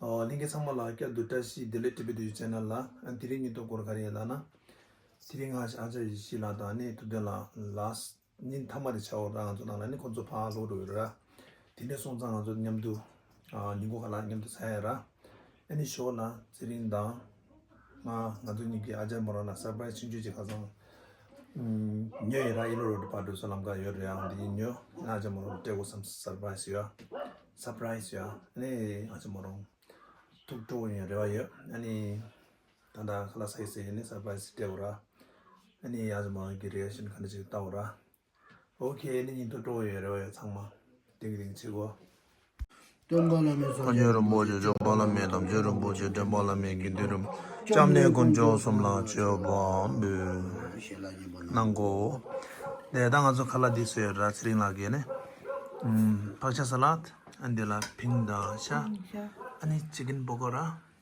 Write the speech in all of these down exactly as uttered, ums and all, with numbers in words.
ཨོ། ལྷན་རྒྱས་ཚང་མ་ལ་བསྐྱར་དུ་བཀྲ་ཤིས་བདེ་ལེགས། ཊི་བི་ཌི་ཡུ་ཆེ་ནལ་ལ། ཨ། དེ་རིང་སྙིང་སྟོབས་སྐོར་ག་རེ་ཡིན་ལབ་ན། དེ་རིང་ང་ཨ་ཅག་ཡེ་ཤེས་ལགས་དང་ཨ་ནི་ཐུབ་བསྟན་ལགས་ལ་ཉིན་མཐའ་མ་རེ་ཆགས་ཡོད་ར། ང་ཚོ་ནང་ལ་ནི་ཁོང་ཚོ་ཕར་ལོག་འགྲོ་ཡོད་ར། དེ་ནས་སོང་ཙང་ང་ཚོ་མཉམ་དུ་ཨ་ཉིན་གུང་ཁ་ལག་མཉམ་དུ་ཟ་ཡ་ར། ཨ་ནི་ཞོར་ལ་ཚེ་རིང་དང་ང་ང་ཚོ་གཉིས་ཀྱིས་ཨ་ཅག་མོ་རང་ལ་སར་པ་རའི་སི་ཆུང་ཆུང་ཅིག་ཁ་སང་ཉོས་ཡོད་ར། ཨི་ལོ་རོ་ཌི་ཕར་འགྲོ་ས་ལམ་ཁ་ཡོད་རེད། ཨང་དེ་ཉོས། ཨ་ཅག་མོ་རང་སྤྲད་དགོས་བསམ། སར་པ་རའི་སི་ཡོད། སར་པ་རའི་སི་ཡོད། ཨ་ནི་ཨ་ཅག་མོ་རང་ཐུགས་སྤྲོ་བོ་ཡོད་རེ་བ་ཡོད། ཨ་ནི་ད་ལྟ་ཁ་ལག་ཟ་ཡི་ཟ་ཡི་ནི་སར་པ་རའི་སི་སྤྲད་དགོས་ར། ཨ་ནི་ཨ་ཅག་མོ་རང་གི་རི་ཨེག་ཤན་ག་འདྲ་ཅིག་ལྟ་དགོས་ར། ཨོ་ཁེ། ཨ་ནི་ཉིན་ཐོ་སྤྲོ་བོ་ཡོད་རེ་བ་ཡོད། ཚང་མ་ཏིང་ཏིང་བྱེད་དགོས། སྟོན་པ་བླ་མའི་སངས་རྒྱས་རིན་པོ་ཆེ། སྐྱོབ་པ་བླ་མའི་དམ་ཆོས་རིན་པོ་ཆེ། འདྲེན་པ་བླ་མའི་དགེ་འདུན་རིན་པོ་ཆེ། སྐྱབས་གནས་དཀོན་མཆོག་གསུམ་ལ་མཆོད་པ་འབུལ། གནང་གོ། དེ་ད་ང་ཚོ་ཁ་ལག་འདི་བཟོས་ཡོད་ར། ཚེ་རིང་ལགས་ཀྱིས་ནི། ཨམ། ཕག་ཤ་ས་ལད། ཨ་འདི་ལ་ཕིང་དང་ཤ། ཨ་ནི་ཅི་ཀིན་པོ་ཀོ་ར།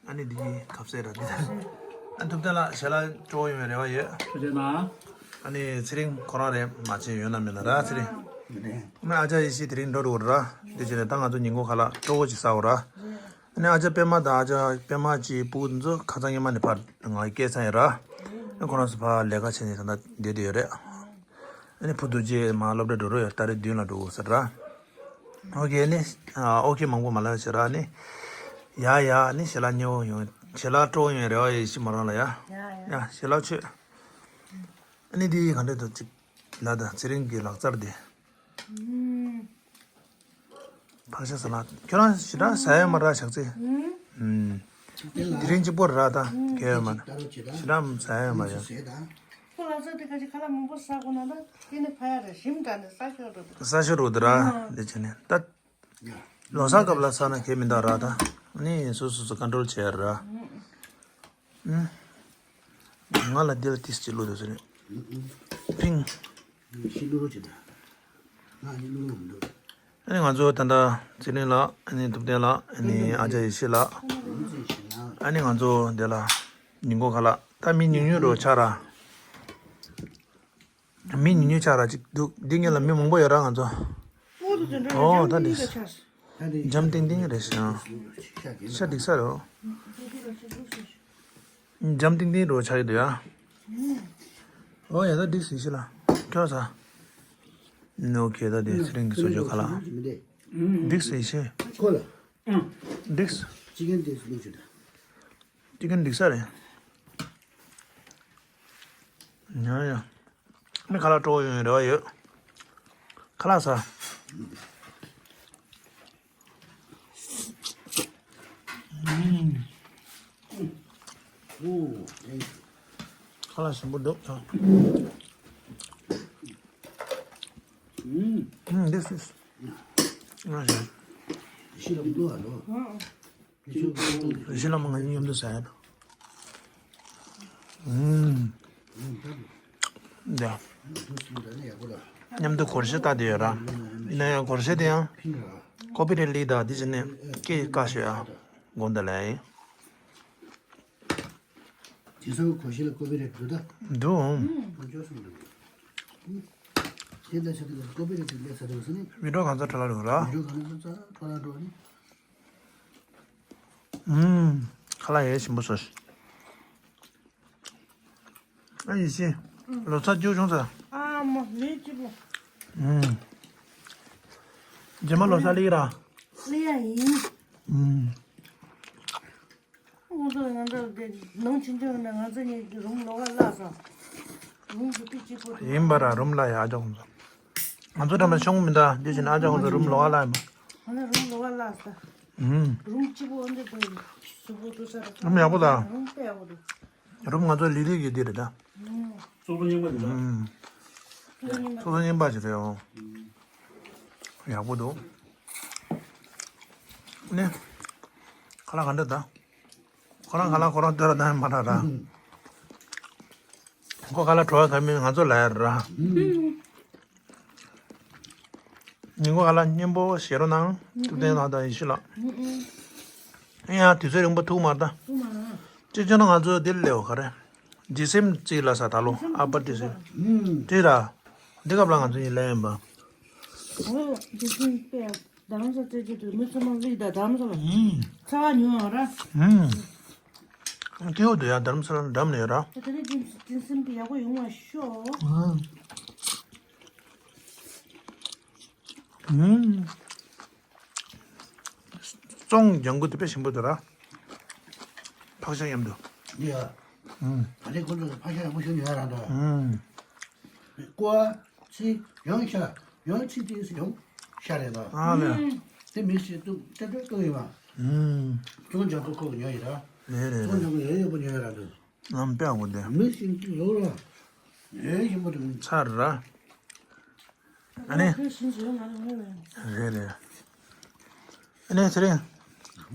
ཨ་ནི་འདི་གི་ཁ་ཟས་ར་འདི་ད། ཨ་ཐུབ་བསྟན་ལགས་ཞལ་ལག་སྤྲོ་བོ་ཡོང་བའི་རེ་བ་ཡོད། ཐུབ་བསྟན་ལགས། ཨ་ནི་ཚེ་རིང་ཁོ་རང་རེད། མ་བྱན་ཡོད་ན་མེད་ན་ར་ཚེ་རིང་། ཨ་ནི་ཨ་ཅག་ཡེ་ཤེས་དེ་རིང་འགྲོ་འགྲོ་ར། འདི་བྱས་ནས་ད་ང་ཚོ་ཉིན་གུང་ཁ་ལག་སྤྲོ་བོ་ཅིག་ཟ་འོ་ར། ཨ་ནི་ཨ་ཅག་པད་མ་དང་ཨ་ཅག་པད་མ་གཅིག་སྤུ་གུ་ཚོ་ཁ་སང་ཉི་མ་ནས་ཕར་ང་སྐད་ཚང་ཡིན་ར། ཨ་ནི་ཁོ་རང་ཚོ་ཕར་ལས་ཀ་བྱས་ནས་ད་ལྟ་བསྡད་དེ་ཡོད་རེད། ཨ་ནི་བུ་རྡོ་རྗེ་མ་སློབ་གྲྭ་འགྲོ་རོགས་ཡོད། ཏ་རིག་བདུན་ལ་འགྲོ་དགོས་ཟེར་ར། ཨོ་ཁེ་ནི། ཨོ་ཁེ་མང་པོ་མ་ལབ་ཟེར་ར་ནི། ཡ་ཡ་ནི་ཞལ་ལག་ཉེ་བོ་ཡོང་། ཞལ་ལག་སྤྲོ་བོ་ཡོང་རེ་བ་ཡེ་ཤེས་མོ་རང་ལ་ཡ། ཡ་ཡ། ཡ་ཞལ་ལག་མཆོད། ཨ་ནི་འདི་ག་འདྲ་འདུག་ཅིག་ལ་ད་ཚེ་རིང་གི་ལག་རྩལ་འདི། ཕག་ཤ་ས་ལད། ཁྱོད་རང་ཞེ་དྲག་ཟ་ཡ་མ་ར་ཞག་ཚི། ཨུམ། དེ་རིང་གཅིག་པོ་ར་ད་གས་ཡོད་མ་ར། ཞེ་དྲག་ཟ་ཡ་མ་ར་ཡ། ཁོ་ལ་ཚོད་དེ་ཁ་ཅིག་ཁ་ལག་མང་པོ་ཟ་དགོས་ན་ད་དེ་ནི་ཕ་ཡ་རེད། ཞིམ་དྲགས་ནས་ཟ་ཤོར་འགྲོ་འདུག་ཟ་ཤོར་འགྲོ་འདུག་ར། འདི་བྱས་ནས་ད་ལོ་གསར་སྐབས་ལ་ཟ་ན་གས་མི་འདུག་ར་ད། ནི་སོ་སོ་སོ་ཀོན་ཊོལ་བྱས་ར། ཨུམ། ང་ལ་འདི་ལ་ཏིས་ཅི་བླུགས་འདུག་ཟེར་ནས། ཕིང་། ཤི་ལུ་རུ་ཅི་ད། ང་ཡི་ལུ་རུ་མི་འདུག་ཨ་ནི་ང་ཚོ་ད་ལྟ་ཚེ་རིང་ལགས། ཨ་ནི་ཐུབ་བསྟན་ལགས། ཨ་ནི་ཨ་ཅག་ཡེ་ཤེས་ལགས། ཨ་ནི་ང་ཚོ་འདི་ལ་ཉིན་གུང་ཁ་ལག་ད་མི་ཉུང་ཉུང་རུ་ཆགས་ར། མི་ཉུང་ཉུང་ཆགས་ར་ཅིག་འདུག་འདི་ངེད་ལ་མི་མང་པོ་ཡོད་ར་ང་ཚོ། ཨོ་ད་འདི་འཇམ་ཏིང་ཏིང་རེད་ཤག་ཤ་འགྲིག་ས་རེད། འཇམ་ཏིང་ཏིང་རུ་ཆགས་ཀྱི་འདུག་ཡ། ཨོ་ཡ་ད་འགྲིག་སྲིད་ཤི་ལ། ཁྱོད་ས། ནོ་ཁེ་ད་དེ་ཚེ་རིང་གི་བཟོ་བཅོས་ཁ་ལག་འགྲིག་སྲིད་ཤི། ཁོ་ལ། འགྲིག་ཅི་གན་དེ་སུ་ལུགས་ཅི་ད། ཅི་གན་འགྲིག་ས་རེད། ཡ་ཡ། མི་ཁ་ལག་སྤྲོ་བོ་ཡོང་རེ་བ་ཡོད། ཁ་ལག་ཟ། ཁ་ལག་ཞིམ་པོ་འདུག་ད། ཨུམ། འདི་སུས། ང་ཞིག་ཤི་ལ་མ་ང་གཉིས་མཉམ་དུ་ཟ་ཡ་ན། ཨུམ། འདི། མཉམ་དུ་སྒོར་གཞས་ལྟ་དེ་ཡོད་ར། ཡིན་ན་ཡང་སྒོར་གཞས་དེ་ཡང་། ཀོ་པི་རེ་ལི་དང་འདི་བྱས་ནས་སྐད་བཀག་ཤོད་ཡ། དགོངས་དག་ལས། དེ་ཚོ་གོ་ཤེས་ལ་ཀོ་པི་རེ་འདུག་ད། འདུག་ཨང་། ཁོ་ཅོ་སོང་འདུག་དེ་ལ་ཆ་དེ་ལ་ཀོ་པི་རེ་འདུག་ལས་ས་དེ་བ་ས་ནི། བི་ཌིའོ་གང་ཚ་ཁྲ་ལ་འགྲོ་ར། བི་ཌིའོ་གང་ཚ་ཁྲ་ལ་འགྲོ་ནི། ཨུམ། ཁ་ལག་ཡེ་ཞིམ་པོ་ཟོས། ཨ་ཡེ་ཤེས། ལོ་ཚ་རྒྱུ་བྱུང་ས། ཨ་མ་ལས་ཅི་པོ། ཨུམ། རྗེས་མ་ལོ་ཚ་ལི་ར། ལི་ཡ་ཡིན། ཨུམ། ང་ཚོ་ང་ཚོ་དེ་ནང་ཆེན་ཆུང་ན་ང་ཚོ་གཉིས་ཀྱི་རུམ་ལོགས་ལ་བརླགས་སོང་། རུམ་གྱི་ཏི་གཅིག་པོ་འདུག་ཡིན་པ་ར་རུམ་ལ་ཡ་ཨ་ཅག་ཁོང་ཚོ། ང་ཚོ་འགྲམ་ལ་ཤོང་མི་འདུག་འདི་བཞིན་ཨ་ཅག་ཁོང་ཚོ་རུམ་ལོགས་ལ་ཡིན་པ། ང་ཚོ་རུམ་ལོགས་ལ་བརླགས་སོང་། ཨུམ། རུམ་གཅིག་པོ་འདི་པོ་ཡིན། གཟུགས་པོ་ཏུ་ས་ར། རུམ་ཡག་པོ་དང་། རུམ་དཔེ་ཡག་པོ་འདུག་རུམ་ང་ཚོ་ལི་ལི་གི་འདི་རེད་ད། ཚོགས་གཙོ་རྙིང་པ་རེད་ད། ཚོགས་གཙོ་རྙིང་པ་ཅིག་རེད་འོ། ཡག་པོ་འདུག་ནི། ཁ་ལག་ག་འདྲ་ད། ཁོ་རང་ཁ་ལག་ཁོ་རང་ལྟོས་ར་ད་མ་ར་ར། ཁོ་ཁ་ལག་བྲོ་བ་ག་མིན་ང་ཚོ་ལ་ཡ་ར། ཉིན་གུང་ཁ་ལག་སྙན་པོ་བཞེས་རོགས་གནང་། ཐུབ་བསྟན་ལགས་དང་ཡེ་ཤེས་ལགས། ཡང་དུས་ཚོད་རིང་པོ་ཐུག་མ་རེད་ད། ཅི་བྱུང་ན་ང་ཚོ་འདིར་སླེབས་ག་རེ། ཌི་སེམ་གཅིག་ལ་ས་ད་ལོ་ཨ་པར་ཌི་སེམ། དེ་ར། འདི་སྐབས་ལ་ང་ཚོ་ཡིན་ལེ་ཡིན་པ། ཨོ་ཌི་སེམ་པེ། རྡ་རམ་ས་ལ་བཙལ་རྒྱུ་འདུག་མི་ཚང་མ་གླིང་དང་རྡ་རམ་ས་ལ། ཨུམ། ཚ་བ་ཉུང་བ་ར། ཨུམ། སྐྱིད་པོ་འདུག་ཡ། རྡ་རམ་ས་ལ་འགྲམ་ནས་ཡོད་ར། ད་དེ་ནས་སྤྲིན་སྤྲིན་སེམས་ཀྱི་ཡག་པོ་ཡོང་བ་ཤོག་ཨུམ། ཨུམ། ཙོང་ལྗང་གུ་དེ་དཔེ་ཞིམ་པོ་འདུག་ར། ཕག་ཤ་མཉམ་དུ། འདི་ཡ། ཨུམ། ད་ལྟའི་ཁོ་ཚོ་ཕག་ཤ་ཡག་པོ་ཞིག་ཉོས་ར་འདུག་ཨུམ། ཀོ་ཚི་ཡང་ཤ་ཡང་ཚི་དེ་སི་ཡང་ཤ་རེད་ད། ཨ་ལེ། དེ་མི་ཤེས་ཏུ་ཏེ་ཏེ་ཏུ་ཡིན་པ། ཨུམ། ཙོང་ལྗང་གུ་ཁོ་ཉོས་ཡིན་ར། རེད་རེད་ཙོང་ལྗང་གུ་ཡོད་ཡོད་པོ་ཉོས་ར་འདུག་ལམ་དཔེ་ཡག་པོ་འདུག་མི་ཤིན་ཏུ་ལོ་ལ་ཡོད་ཡོད་པོ་འདུག་ཚར་ར། ཨ་ནི། རེད་རེད། ཨ་ནི་ཚེ་རིང་།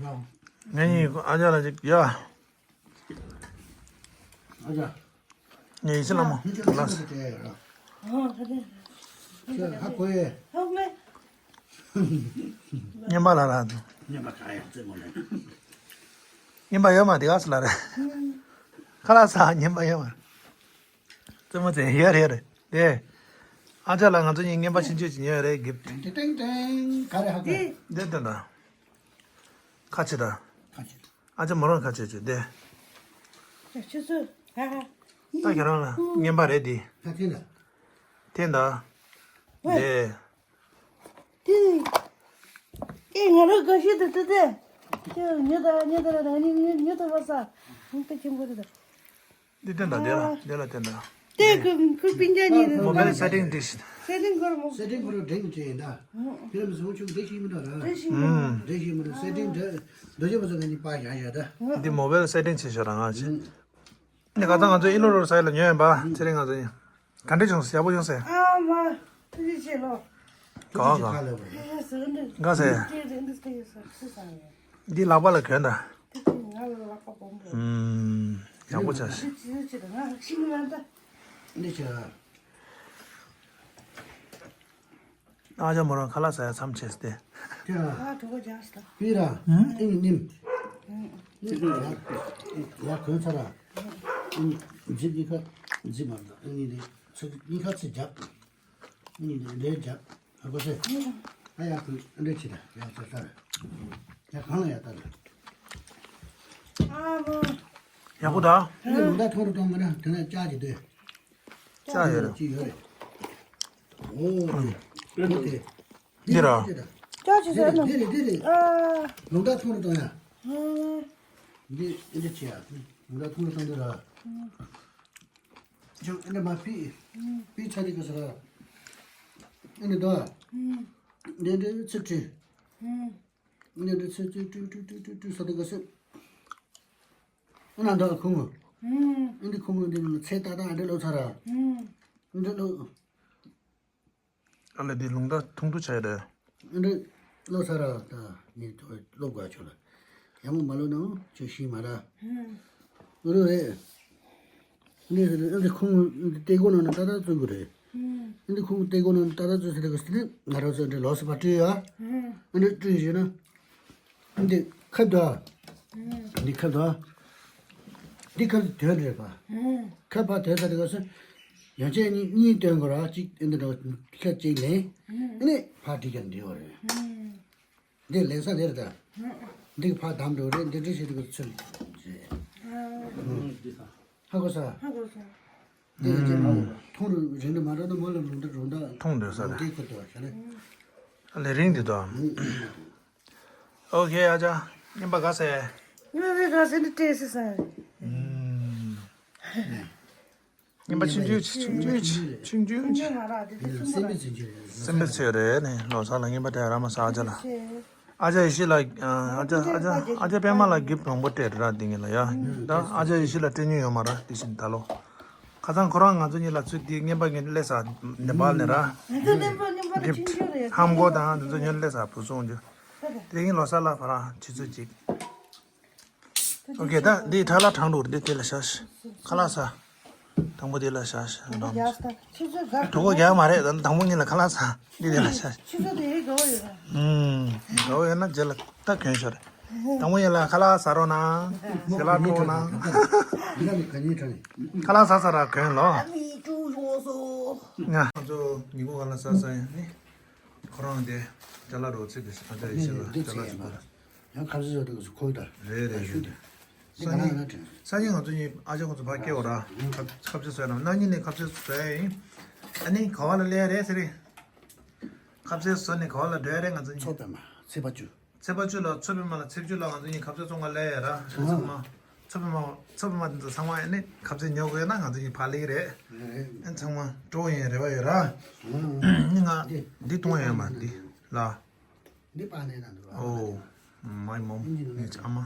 ང་གཉིས་ཨ་ཅག་ལ་ཅིག་ཡ། ཨ་ཅག་ངས་ཡིན་ཟེར་ལ་མོ་ལ། ཨ་ཧ་གོ་ཡེ། ངན་པ་ལ་ར། ངན་པ་ག་ཡང་རྩེད་མོ་ལ། ངན་པ་ཡོད་མ་དེ་ག་སུ་ལ་རེད། ཁ་ལག་ཟ་ངན་པ་ཡོད་མ། རྩེད་མོ་རྩེ་ཡོད་རེད་རེད་དེ། ཨ་ཅག་ལ་ང་ཚོ་གཉིས་ངན་པ་ཕྱིན་ཆད་ཅིག་ཉོས་ཡོད་རེད་གིབ། ཏེང་ཏེང་ཏེང་ག་རེ་ཧ་གོ། དེ་དེ་དེ་འདྲ། ཁ་ཆེ་ད། ཁ་ཆེ་ད། ཨ་ཅག་མོ་རང་ཁ་ཆེ་ཆེ་དེ། ཁྱོད་ཚོ་ཧ་ཧ། ད་ཁྱེད་རང་ལ་ངན་པ་རེད་དེ། ད་ཐེན་ད། ཐེན་ད། དེ། དེ། ཨེ་ང་རང་དགའ་ཤོས་དེ་དེ་དེ། ཁྱོད་ཉོ་ད་ཉོ་ད་ར་ད་ཉོ་ཉོ་ཉོ་ཐུབ་པ་ས། ཧུང་ཏེ་ཁྱིམ་གོ་དེ་ད། འདི་བསྟན་དང་འདི་ལ་འདི་ལ་བསྟན་དང་། དེ་ཁུ་ཁུ་པིན་ཅ་ཉིད་དེ། མོ་བེལ་སེ་ཊིང་དེ་ཤི། སེ་ཊིང་གོར་མོ། སེ་ཊིང་གོར་འདྲེན་གྱི་ཡིན་ད། དེ་ལ་མི་སོང་ཆུང་འདྲེ་ཤི་མི་འདྲ་ར། འདྲེ་ཤི་མི་འདྲ། ཨུམ། འདྲེ་ཤི་མི་འདྲ་སེ་ཊིང་འདྲ། འདོ་ཅེ་པ་ཚོ་ང་གཉིས་པ་བཞག་བཞག་ད། འདི་མོ་བེལ་སེ་ཊིང་བྱེད་ཤོག་ར་ང་ཆེ། ཨུམ། འདི་ཁ་སང་ང་ཚོ་ཨི་ལོ་རོ་སའི་ལ་ཉོས་ཡིན་པ་ཚེ་རིང་ང་ཚོ་ཡིན། ག་འདྲ་བྱུང་སོང་ཡག་པོ་བྱུང་སོང་། ཨ་མ། ཐུགས་རྗེ་ཆེ་ལོ། ག་བ་ག་ཨེ་ཟེར་འདི། ག་ཟེར། ཅེས་རེད་འདི་ལྟ་ཡོད་ས་སུ་ས་ཡོད། འདི་ལག་པ་ལ་གྱོན་ད། ཐུགས་རྗེ་ང་ལ་ལག་པ་སྦོམ་པོ། ཨུམ། ཡག་པོ་བྱ་ཞིག་འདི་ཅི་ཅི་ད་ང་ཤི་མི་ལ་ད། འདི་ཅི་ཨ་ཅག་མོ་རང་ཁ་ལག་ཟ་ཡ་མཚམས་ཆད་སྟེ། ཁྱོད་ཨ་གྲོགས་པོ་རྒྱག་སྟ། ཕི་ར། ཨུམ། ཨིན་ནིམ། ཨུམ། ཡ་ཡ་གོན་ཚར་ར། ཨིན། འཛིབ་གཉིས་ཀ་འཛིབ་མ་རེད་ད་ཨིན་ནི་རེད། ཚིག་གཉིས་ཀ་ཚིག་རྒྱབ། ཨིན་ནི་རེད་རྒྱབ། ཧ་གོ་སེ། ཨ་ཡ་གོན་འདྲ་ཆེ་ད་ཡ་ཚར་ཚར། ཡ་གང་ལ་ཡ་ད་ར། ཨ་མོ། ཡག་པོ་ད། ཨ་ནི་ལུང་ད་ཐོང་རུ་གཏོང་མ་ན་དེ་ན་ལྕགས་ཀྱི་དེ། ལྕགས་ཡོད་རེད། ཅི་ཡོད་རེད། ཨོ་དེ། ཨོ་དེ། འདི་ར། ཅི་རེད། ལྕགས་ཀྱི་ཟེར་ན། འདི་རེད་འདི་རེད། ཨ། ལུང་ད་ཐོང་རུ་གཏོང་ཡ། ཨ། འདི་འདི་ཆེ་ཡ། ལུང་ད་ཐོང་རུ་གཏོང་འདི་ར། ཅུ་འདི་མ་ཕི། ཕི་ཚ་འདི་ག་ས་ར། འདི་དོ། འདི་འདི་ཚི་ཁྲི། འདི་འདི་ཚི་ཁྲི་ཀྲུ་ཀྲུ་ཀྲུ་ཀྲུ་ས་འདི་ག་ས། ཨ་ན་འདྲ་ཁུང་ངོ་། ཨ་འདི་ཁུང་ངོ་འདི་ནང་ཚེ་ཏག་ཏག་འདྲ་ལོ་ཚ་ར། འདྲ་ལོ། ཨ་ལེ་འདི་ལུང་ད་ཐུང་ཐུ་ཆ་ཡ་རེད། འདྲ་ལོ་ཚ་ར་ད་ངས་ཐོ་ལོ་དགོས་ཆོག་ལ། ཡང་མོ་མ་ལོ་ནང་ཆོས་ཤི་མ་ར། ཨུ་རུ་རེད། འདི་ཟེར་ན་འདི་ཁུང་ངོ་འདི་ཏེ་གོ་ནང་ན་ཏག་ཏག་བཙུགས་དགོས་རེད། འདི་ཁུང་ངོ་ཏེ་གོ་ནང་ན་ཏག་ཏག་བཙུགས་ཟེར་གི་སི་ནི་ང་རང་ཚོ་འདྲ་ལོ་སི་པ་བྲིས་ཡ། འདི་བྲིས་ཡོད་ན། འདི་ཁབ་དོ། འདི་ཁབ་དོ། འདི་ཁབ་དོན་རེད་པ། ཁབ་པ་དོན་ས་དེ་ག་སོ། ཡང་ཆད་གཉིས་གཉིས་དོན་དགོས་ར་གཅིག་འདི་འདྲ་ཁབ་གཅིག་ལེན། ཨ་ནི་ཕར་འགྲིག་ཀྱང་འགྲིག་བ་རེད། འདི་ལེན་ས་དེ་རེད་ད། འདི་ཕར་བསྡམས་འགྲོ་རེད་འདི་འདྲ་ཞིག་རེད་ག་ཚུལ་རེད། ཧ་གོ་ས། ཧ་གོ་ས། འདི་ལ་ཅེ་མ་ཐོང་རུ་རིང་རུ་མ་འགྲོ་ན་མོ་ལ་ལུང་འདྲ་རུང་འདྲ། ཐོང་འདོད་ས་རེད། འདི་ཁུ་དོ་ཤ་རེད། ལས་རིང་འདི་དོ། ཨོ་ཁེ་ཨ་ཅག་རྔན་པ་ག་ཟེ། རྔན་པ་ག་ཟེ་འདི་སྤྲད་ཟེ་ས། རྔན་པ་ཆུང་ཆུང་ཆུང་ཆུང་ཆུང་ཆུང་ཆུང་། སེམས་པའི་ཚུལ་རེད་ནས་ལོ་གསར་ལ་རྔན་པ་སྤྲད་ར་མ་ཟ་ཨ་ཅག་ལ། ཨ་ཅག་ཡེ་ཤེས་ལ་ཨ་ཅག་ཨ་ཅག་ཨ་ཅག་པད་མ་ལ་གིབ་མང་པོ་སྤྲད་ར་འདི་ངེད་ལ་ཡ། ད་ཨ་ཅག་ཡེ་ཤེས་ལ་སྤྲད་མྱོང་ཡོད་མ་ར་དེ་བཞིན་ད་ལོ། ཁ་སང་ཁོ་རང་ང་ཚོ་གཉིས་ལ་ཚུར་དེ་རྔན་པ་ངས་སླེབས་ས་ནེ་པཱལ་ནས་ར། ང་ཚོ་ནེ་པཱལ་རྔན་པ་དེ་གིབ་ཆུང་ཆུང་རེད། ཧམ་གོ་དང་དེ་ཚོ་ཉོས་སླེབས་ས་བུ་སོང་རྒྱུ། དེ་རིང་ལོ་གསར་ལ་ཕ་ར་ཆུ་ཚོད་གཅིག་ཨོ་ཁེ་ད་འདི་ཁྲ་ལ་གྲང་འདུག་འདི་དེ་ལ་ཤ་ཤ་ཁ་ལག་ཟ། དང་པོ་དེ་ལ་ཤ་ཤ་རང་། གྲོད་ཁོག་རྒྱག་མ་རེད་ད་དང་པོ་ཉིད་ལ་ཁ་ལག་ཟ། འདི་དེ་ལ་ཤ་ཤ། ཆུ་ཚོད་དེ་དགའ་བོ་ཡོད་ར། ཨུམ། དགའ་བོ་ཡོད་ན་རྗེས་ལ་ད་གྱོན་ཤོར། དང་པོ་ཉིད་ལ་ཁ་ལག་ཟ་རོགས་གནང་། ཞལ་ལག་འཕྲོག་གནང་། ཁ་ལག་ཟ་ས་ར་གྱོན་ལོ། ང་ཚོ་ཉིན་གུང་ག་ལ་ཟ་ས་ཡིན་ནི། ཁོ་རང་དེ། ཅ་ལག་རོ་ཚིག་དེ་ཨ་ཅག་ཡིན་ཤེས་ལ་ཅ་ལག་ཅིག་པ། ཡང་ཁ་ཟས་བཟོ་དུས་སུ་ཁོ་ད་རེད་རེད་ཞུ་རེད། དེ་སང་ཉིན་སང་ཉིན་ང་ཚོ་གཉིས་ཨ་ཅག་ཁོ་ཚོ་ཕར་སྐྱེལ་བ་ར། ཁ་ཁ་ཟས་བཟོས་ན་གནངས་ཉིན་ནས་ཁ་ཟས་བཟོས་ཡིན། ཨ་ནི་ག་བ་ལ་སླེབས་རེད་ཟེར་རེད། ཁ་ཟས་བཟོས་ནས་ག་བ་ལ་འགྲོ་ཡ་རེད་ང་ཚོ་གཉིས། ཚོ་པད་མ་ཚེས་པ་བཅུ། ཚེས་པ་བཅུ་ལ་ཚོ་པད་མ་ལ་ཚེས་བཅུ་ལ་ང་ཚོ་གཉིས་ཁ་ཟས་བཙོང་ག་སླེབས་ཡ་ར། ཚང་མ་ཚོ་པད་མ་ཚོ་པད་མ་དེ་ཚོ་ཚང་མ་ཨ་ནི་ཁ་ཟས་ཉོ་དགོས་ན་ང་ཚོ་གཉིས་ཕར་སླེབས་རེད། ཨ་ཚང་མ་སྤྲོ་ཡིན་རེ་བ་ཡོད་ར། ཨ་ནི་ང་འདི་གཏོང་ཡ་མ་འདི་ལ། འདི་པ་ནས་ན་འདུག་ཨོ། མའི་མོམ། ངའི་ཨ་མ།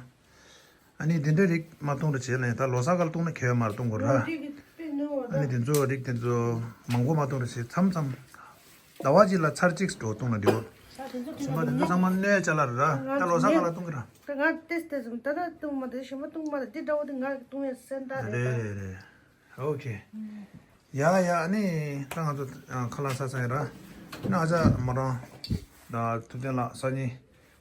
ཨ་ནི་དེ་འདྲ་རིགས་མ་གཏོང་རུ་བྱེད་ལ་ཡིན། ད་ལོ་གསར་སྐབས་གཏོང་ན་གལ་མར་གཏོང་དགོས་ར། ཨ་ནི་དེ་ཚོ་རིགས་དེ་ཚོ་མང་པོ་མ་གཏོང་རུ་བྱེད། མཚམས་མཚམས་ཟླ་བ་གཅིག་ལ་ཚར་གཅིག་འགྲོ་གཏོང་ན་འགྲིག་གོ། ཞིམ་པ་དེ་ཚོ་ཚང་མ་གནོད་ཅ་ལག་རེད་ར། ད་ལོ་གསར་སྐབས་ལ་གཏོང་གི་ར། ང་ཏེས་ཏེས་ད་ད་གཏོང་མ་དེ་ཞིམ་པ་གཏོང་མ་དེ་འདྲ་བོ་དེ་ང་གཏོང་ཡ་སེམས་ད་རེད་ད། རེད་རེད་རེད། ཨོ་ཁེ། ཡ་ཡ་ཨ་ནི་ད་ང་ཚོ་ཁ་ལག་ཟ་ཚར་ཡིན་ར། ཨ་ནི་ཨ་ཅག་མོ་རང་ད་ཐུབ་བསྟན་ལགས་སང་ཉིན་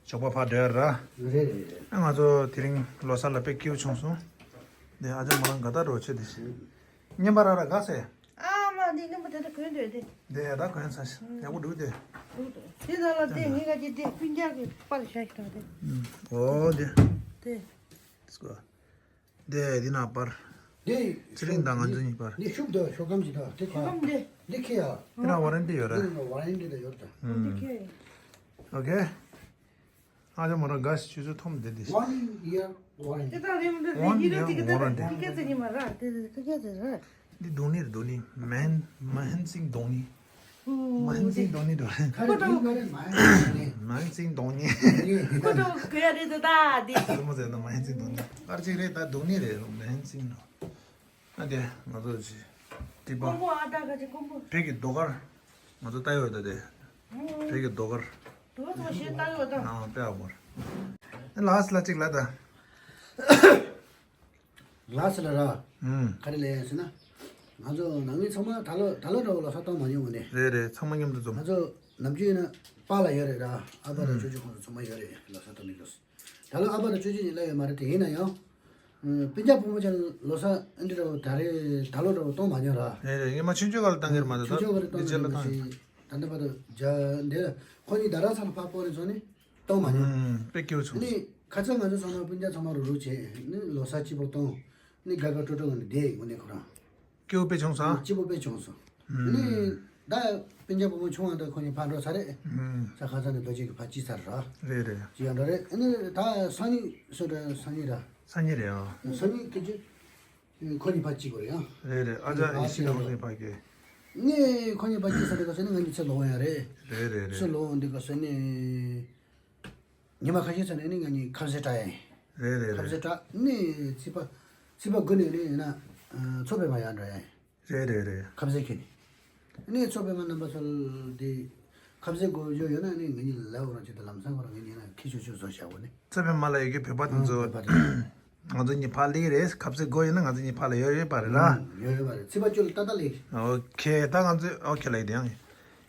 ཞོགས་པ་ཕར་སྡོད་ར། རེད་རེད་རེད། ཨ་ང་ཚོ་དེ་རིང་ལོ་གསར་ལ་དཔེ་སྐྱིད་པོ་བྱུང་སོང་། དེ་ཨ་ཅག་མོ་རང་དགའ་ད་འགྲོ་ཆེ་དེ། སྙན་པ་ར་ར་དགའ་སེ། ཨ་མ་འདི་སྙན་པ་དེ་ད་གོན་འདོད་དེ། དེ་ད་གོན་ས་ཡག་པོ་འདུག་དེ། དེ་ནང་ལ་དེ་ངེད་ཀ་ཅི་དེ་སྤུན་ཀྱག་གི་པར་བཞག་ཤག་དེ། ཨོ་དེ། དེ། དེ་འདི་ན་པར། འདི་ཚེ་རིང་དང་ང་ཚོ་གཉིས་པར། འདི་ཤུགས་འདུག་ཤོག་སྒམ་ཅིག་དང་དེ་ཤོག་སྒམ་འདི། འདི་ཁྱེར་ཡ། འདི་ན་ཝ་རན་ཊི་ཡོད་རེད། འདི་ན་ཝ་རན་ཊི་དེ་ཡོད་རེད། འདི་ཁྱེར་ཡ། ཨོ་ཁེ། ཨ་ཅག་མོ་རང་དགའ་ཞིག་ཆུ་ཚོད་ཐོམ་བསྡད་དེ། One year warranty. དེ་དང་རེད་མི་འདུག One year warranty. ཁ་སྐད་ཚིག་ཉི་མ་ར་དེ་ཁ་སྐད་ཚིག་ར། འདི་རྡུང་ནི་རེད་རྡུང་ནི། མན་མ་ཧན་སིང་རྡུང་ནི། མ་ཧན་སིང་རྡུང་ནི་འགྲོ་རེད། ཁ་རེ་རྡུང་ག་རེ་མ་ཧན་སིང་རྡུང་ནི། མ་ཧན་སིང་རྡུང་ནི། ཁོ་ཐོག་གོ་ཡ་རེད་དོ་ད་དེ། དེ་མོ་ཟེར་ན་མ་ཧན་སིང་རྡུང་ནི། ཨར་ཅིག་རེད་ད་རྡུང་ནི་རེད་མ་ཧན་སིང་རྡུང་། ཨ་དེ་ང་ཚོ་ཅི་ཏི་པ། ཀོང་པོ་ཨ་ད་ག་ཅི་ཀོང་པོ། བོད་ཀྱི་ཟློས་གར། ང་ཚོ་ལྟ་ཡོད་ད་དེ། བོད་ཀྱི་ཟློས་གར། ཟློས་གར་ཚོ་ཞེས་ལྟ་ཡོད་ད། ཨ་དཔེ་ཡག་པོ་རེད། ལགས་ལ་གཅིག་ལ་ད། ལགས་ལ་ར། ཨུམ། ག་རེ་ལས་ཟེར་ན། ང་ཚོ་ནང་མི་ཚང་མ་ད་ལོ་ད་ལོ་འདྲ་བོ་ལོ་གསར་གཏོང་མ་མྱོང་བ་ནས། རེད་རེད་ཚང་མ་མཉམ་དུ་འཛོམས། ང་ཚོ་ནམ་རྒྱུན་ཡིན་ན་པཱ་ལགས་ཡོད་རེད་ར། ཨ་ཕ་དང་ཨུམ། ཅོ་ཅོ་ཁོང་ཚོ་ཚང་མ་ཡོད་རེད་ལོ་གསར་གཏོང་མི་འགྲོ། ད་ལོ་ཨ་ཕ་དང་ཅོ་ཅོ་གཉིས་སླེབས་ཡོད་མ་རེད་དེ་ཡིན་ན་ཡང་། ཨ་སྤུན་ཀྱག་བུ་མོ་ཅན་ལོ་གསར་ཨ་འདི་འདྲ་བོ་ད་རེས་ད་ལོ་འདྲ་བོ་གཏོང་མ་མྱོང་ར། རེད་རེད་སྔོན་མ་ཆུང་ཆུང་སྒང་ལ་བཏང་གི་རེད་མ་གཏོགས་ཆུང་ཆུང་སྒང་ལ་གཏོང་གི་རེད་མ་གཞི་ད་ལྟ་བར་དུ་རྒྱ་འདི་ཁོ་གཉིས་ད་ར་ས་ལ་ཕར་སྤོ་རེད་སོང་ནི་གཏོང་མ་མྱོང་། ཨུམ་དཔེ་སྐྱིད་པོ་བྱུང་། ནི་ཁ་ཚ་ང་ཚོ་ཚང་མ་སྤུན་ཀྱག་ཚང་མ་རུ་རུ་བྱས་ནི་ལོ་གསར་སྐྱིད་པོ་གཏོང་ནི་དགའ་དགའ་སྤྲོ་སྤྲོ་ངང་ནས་བསྡད་ཡིན་དངོས་གནས་ཁོ་རང་། སྐྱིད་པོ་དཔེ་བྱུང་ས། སྐྱིད་པོ་དཔེ་བྱུང་སོང་། ཨ་ནི་ད་སྤུན་ཀྱག་བུ་མོ་ཆུང་བ་འདི་ཁོ་གཉིས་ཕར་འགྲོ་ཚར་རེད། ཨུམ། ས་ཁ་ས་ནས་རྡོ་རྗེ་གི་ཕར་སྐྱེལ་ཚར་ར། རེད་རེད། ཅི་ཡང་འགྲོ་རེད། ཨ་ནི་ད་སང་ཉིན་སུ་འགྲོ་སང་ཉིན་ར། སང་ཉིན་རེད་ཨ། སང་ཉིན་སྐད་ཅིག་ཁོ་གཉིས་ཕར་སྐྱེལ་དགོས་རེད་ཡང་། རེད་རེད་ཨ་ཅག་ཡིན་ཤི་ར་ཁོ་གཉིས་ཕར་སྐྱེལ། ངས་ཁོ་གཉིས་ཕར་སྐྱེལ་ཚར་རེད་ག་ཟེར་ནི་ང་གཉིས་ཚུར་ལོག་ཡ་རེད། རེད་རེད་རེད། ཚུར་ལོག་འདི་ག་ཟེར་ནི། ཉི་མ་ཁ་ཤས་ཚར་ནས་ནི་ང་གཉིས་ཁ་ཟས་སྤྲད་ཡ་ཡིན། རེད་རེད་ཁ་ཟས་རེད། སྤྲད་ནི་ཚིག་པ། ཚིག་པ་དགུ་ནས་ནི་ཡིན་ན། ཚོ་པའི་མ་ཡར་འགྲོ་ཡ་ཡིན། རེད་རེད་རེད། ཁ་ཟས་ཁྱེར་ནས། ནི་ཚོ་པའི་མ་རྣམ་པ་ཚོ་དེ། ཁ་ཟས་དགོས་ཡོད་ཡོད་ན་ནི་ང་གཉིས་ལ་ལབ་རོགས་བྱེད་དང་ལམ་སང་ཁོ་རང་ང་གཉིས་ན་ཁྱི་ཆུ་ཆུ་བཟོ་བཞག་གོ་ནི། ཚོ་པའི་མ་ལ་ཡོད་ཀྱི་བོད་པ་དེ་ཨང་ཚོ། བོད་པ་དེ། ང་ཚོ་གཉིས་ཕར་སླེབས་རེད་ཁ་ཟས་དགོས་ཡོད་ན་ང་ཚོ་གཉིས་ཕར་ལ་ཡོད་ཡོད་པ་རེད་ར། ཨང་ཡོད་ཡོད་པ་རེད་ཚིག་པ་བཅུ་ལ་ཏག་ཏག་སླེབས། ཨོ་ཁེ་ད་ང་ཚོ་ཨོ་ཁེ་ལ་ཡིན་དེ་ཡང་།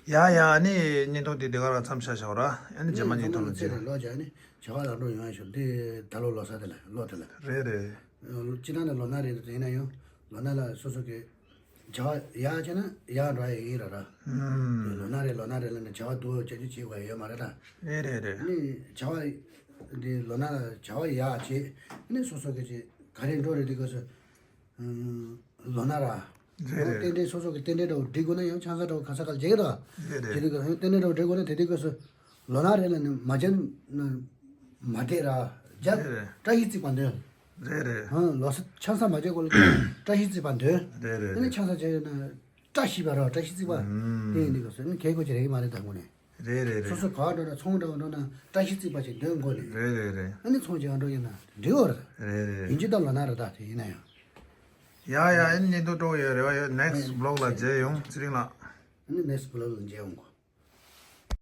ཡ་ཡ་ཨ་ནི་བརྙན་ཐུང་དེ་འདི་ག་རང་མཚམས་བཞག་བཞག་ར་ཨ་ནི་རྗེས་མ་བརྙན་ཐུང་ལ་མཚམས་མཇལ། ལོ་རྒྱག་ནི་བྱ་བ་ལམ་འགྲོ་ཡོང་ཡ་ཤོག་འདི་ད་ལོ་ལོ་གསར་དེ་ལ་ལོ་དེ་ལ། རེད་རེད། སྤྱིར་བཏང་ནས་ལོ་ན་རེ་རེ་ཡིན་ན་ཡང་ལོ་ན་ལ་སོ་སོ་གི་བྱ་བ་ཡག་བྱས་ན་ཡག་འགྲོ་ཡ་ཡིན་ར་ར། ཨུམ། ལོ་ན་རེ་ལོ་ན་རེ་ལ་ནི་བྱ་བ་སྡུག་བྱ་རྒྱུ་བྱེད་དགོས་ཡ་ཡོད་མ་རེད་ད། རེད་རེད་རེད། ནི་བྱ་བ་འདི་ལོ་ན་ལ་བྱ་བ་ཡག་བྱེད་ནི་སོ་སོ་གི་ཅིག་ག་རེ་འགྲོ་རེད་འདི་ག་སོ། ལོ་ན་ར། རེད་རེད། རྟེན་འབྲེལ་སོ་སོ་གི་རྟེན་འབྲེལ་འདྲ་བོ་སྒྲིག་དགོས་ན་ཡང་ཆང་ས་འདྲ་བོ་ག་ས་ག་ལ་བྱེད་ཀྱི་ར། རེད་རེད། དེ་དུས་ག་རྟེན་འབྲེལ་འདྲ་བོ་སྒྲིག་དགོས་ན་དེ་དུས་ག་སུ། ལོ་ན་རེ་ལ་ནི་མ་བྱན་ན་མ་བསྡད་ར། རྒྱ། རེད་རེད། བཀྲ་ཤིས་བརྩིགས་པ་འདོན། རེད་རེད། ཧང་ལོ་ས་ཆང་ས་མ་བྱེད་གོ་ལ་བཀྲ་ཤིས་བརྩིགས་པ་འདོན། རེད་རེད། དེ་ནི་རེད། ཆང་ས་བྱས་ཡོད་ན་བཀྲ་ཤིས་པ་ར་བཀྲ་ཤིས་བརྩིགས་པ། ཨུམ། དེ་ཡིན་དུས་ག་སུ་ནི་གལ་དགོས་ཀྱི་རེད་མ་རེད་ད་དངོས་གནས། རེད་རེད་རེད། སོ་སོ་ག་བ་འགྲོ་ན་ཚོང་འདྲ་བ་འགྲོ་ན་བཀྲ་ཤིས་བརྩིགས་པ་ཞིག་འདོན་དགོས་ནི། རེད་རེད་རེད། ཨ་ནི་ཚོང་ཅིག་ཨ་འགྲོ་ཡིན་ན་འགྲིག་འོ་རེད། རེད་རེད་རེད། ཡིན་གཅིག་ད་ལོ་ན་རེད་ད་དེ་ཡིན་ན་ཡང་། ཡ་ཡ་ཨ་ནི་བརྙན་ཐུང་སྤྲོ་ཡོད་རེ་བ་ཡོད་next vlog ལ་མཇལ་ཡོང་ཚེ་རིང་ལགས། ཨ་ནི་next vlog ལ་མཇལ་ཡོང་གོ།